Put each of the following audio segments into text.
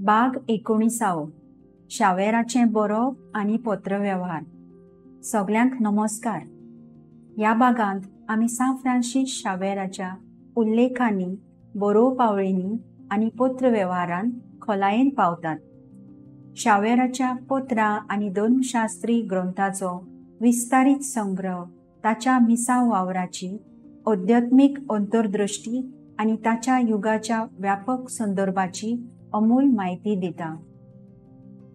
भाग 19 शावेराचें बरोवप आनी पत्रवेव्हार. सगल्यांक नमस्कार. ह्या भागांत आमी सांत फ्रांसीस शावेराच्या उल्लेखांनी, बरोवपावळींनी आनी पत्रवेव्हारान खोलायेन पावतात. शावेराच्या पत्रां आनी धर्मशास्त्री ग्रंथाचो विस्तारीत संग्रह ताच्या मिसांव वावराची अध्यात्मीक अंतर्दृष्टी आनी ताच्या युगाच्या व्यापक संदर्भाची अमूल म्हायती दिता.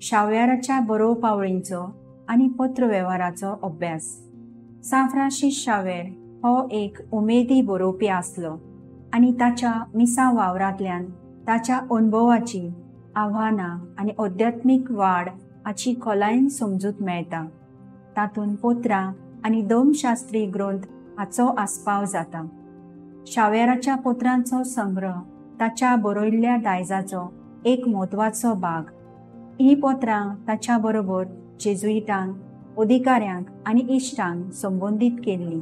शावेराच्या बरोवपावळींचो आनी पत्रवेव्हाराचो अभ्यास. सांत फ्रांसीस शावेर हो एक उमेदी बरोवपी आसलो आनी ताच्या मिसांव वावरांतल्यान ताच्या अणभवाची, आव्हानां आनी अध्यात्मीक वाड हाची खोलायेन समजूत मेळटा. तातूंत पत्रां आनी धर्मशास्त्री ग्रंथ हाचो आस्पाव जाता. शावेराच्या पत्रांचो संग्रह ताच्या बरयल्ल्या दायजाचो एक म्हत्वाचो भाग. ही पत्रां ताच्या बरोबर जेजुईटांक, अधिकाऱ्यांक आनी इश्टांक संबंदीत केल्ली.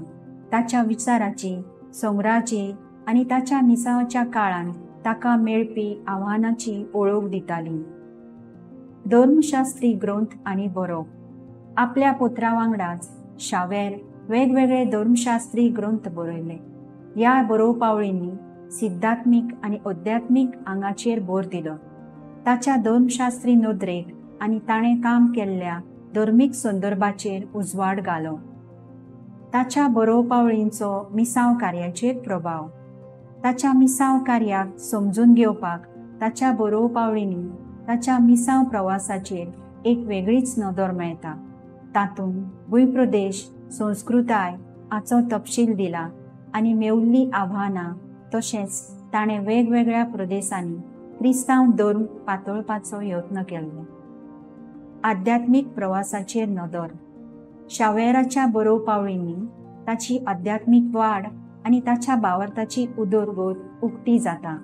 ताच्या विचाराची, संग्रहाची आनी ताच्या मिसावाच्या काळांत ताका मेळपी आव्हानाची वळख दिताली. धर्मशास्त्री ग्रंथ आनी बरोवप. आपल्या पत्रां वांगडाच शावेर वेगवेगळे धर्मशास्त्री ग्रंथ बरयले. ह्या बरोवपावळींनी सिद्धात्मीक आनी अध्यात्मीक आंगाचेर भर दिलो. ताच्या धर्मशास्त्री नदरेक आनी ताणें काम केल्ल्या धर्मीक संदर्भाचेर उजवाड घालो. ताच्या बरोवपावळींचो मिसांव कार्याचेर प्रभाव. ताच्या मिसांव कार्याक समजून घेवपाक ताच्या बरोवपावळींनी ताच्या मिसांव प्रवासाचेर एक वेगळीच नदर मेळटा. तातूंत भूंयप्रदेश, संस्कृताय हाचो तपशील दिला आनी मेवल्लीं आव्हानां, तशेंच ताणें वेगवेगळ्या प्रदेशांनी क्रिस्तांव धर्म पातळपाचो यत्न केल्लो. आध्यात्मीक प्रवासाचेर नदर. शावेराच्या बरोवपावळींनी ताची आध्यात्मीक वाड आनी ताच्या भावार्थाची उदरगत उक्ती जाता.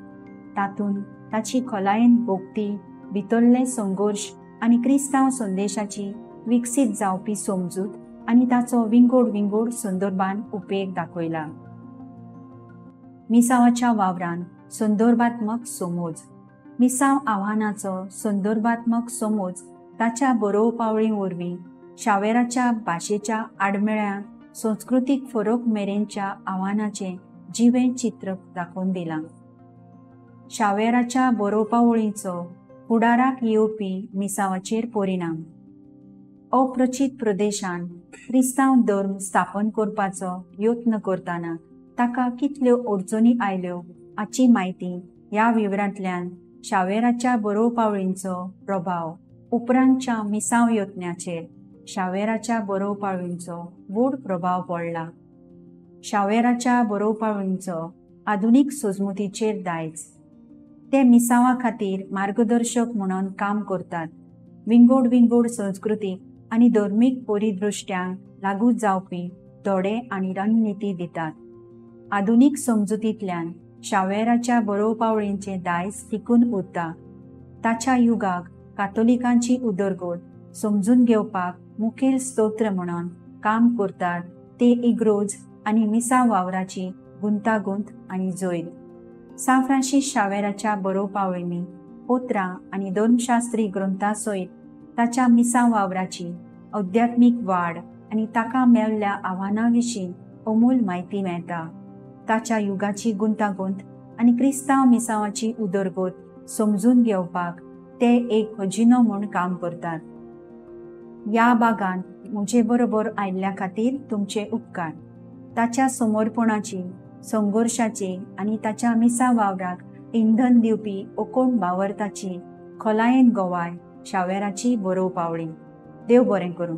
तातूंत ताची खोलायेन भोगती, भितरले संघर्श आनी क्रिस्तांव संदेशाची विकसीत जावपी समजूत आनी ताचो विंगोड विंगोड संदर्भान उपेग दाखयला. मिसावाच्या वावरान संदर्भात्मक समज. मिसांव आव्हानाचो संदर्भात्मक समज ताच्या बरोवपावळी वरवीं शावेराच्या भाशेच्या आडमेळ्या, संस्कृतीक फरक मेरेनच्या आव्हानाचें जिवें चित्र दाखोवन दिलां. शावेराच्या बरोवपावळीचो फुडाराक येवपी मिसावाचेर परिणाम. अप्रचीत प्रदेशान क्रिस्तांव धर्म स्थापन करपाचो यत्न करतना ताका कितल्यो अडचणी आयल्यो हाची म्हायती ह्या विवरांतल्यान शावेराच्या बरोवपावळींचो प्रभाव उपरांतच्या मिसांव यत्नाचेर शावेराच्या बरोवपावळींचो व्हड प्रभाव पडला. शावेराच्या बरोवपावळींचो आधुनीक सजमुतीचेर दायज. ते मिसांवा खातीर मार्गदर्शक म्हणून काम करतात. विंगोड विंगोड संस्कृतीक आनी धर्मीक परिदृश्ट्यांक लागू जावपी धडे आनी रणनिती दितात. आधुनीक समजुतींतल्यान शावेराच्या बरोवपावळींचें दायज टिकून उरता. ताच्या युगाक कातोलिकांची उदरगत समजून घेवपाक मुखेल स्तोत्र म्हणून काम करतात ते इग्रोज आनी मिसांव वावराची गुंतागुंत आनी जैत. सांत फ्रांसीस शावेराच्या बरोवपावळींनी पत्रां आनी धर्मशास्त्री ग्रंथा सयत ताच्या मिसांव वावराची अध्यात्मीक वाड आनी ताका मेळिल्ल्या आव्हानां विशीं अमूल म्हायती मेळटा. ताच्या युगाची गुंतागुंत आनी क्रिस्तांव मिसांवाची उदरगत समजून घेवपाक ते एक खजिनो म्हूण काम करतात. ह्या भागांत म्हजे बरोबर आयिल्ल्या खातीर तुमचे उपकार. ताच्या समर्पणाची, संघर्शाची आनी ताच्या मिसां वावराक इंधन दिवपी ओकोण भावार्थाची खोलायेन गवाय शावेराची बरोवपावळी. देव बरें करूं.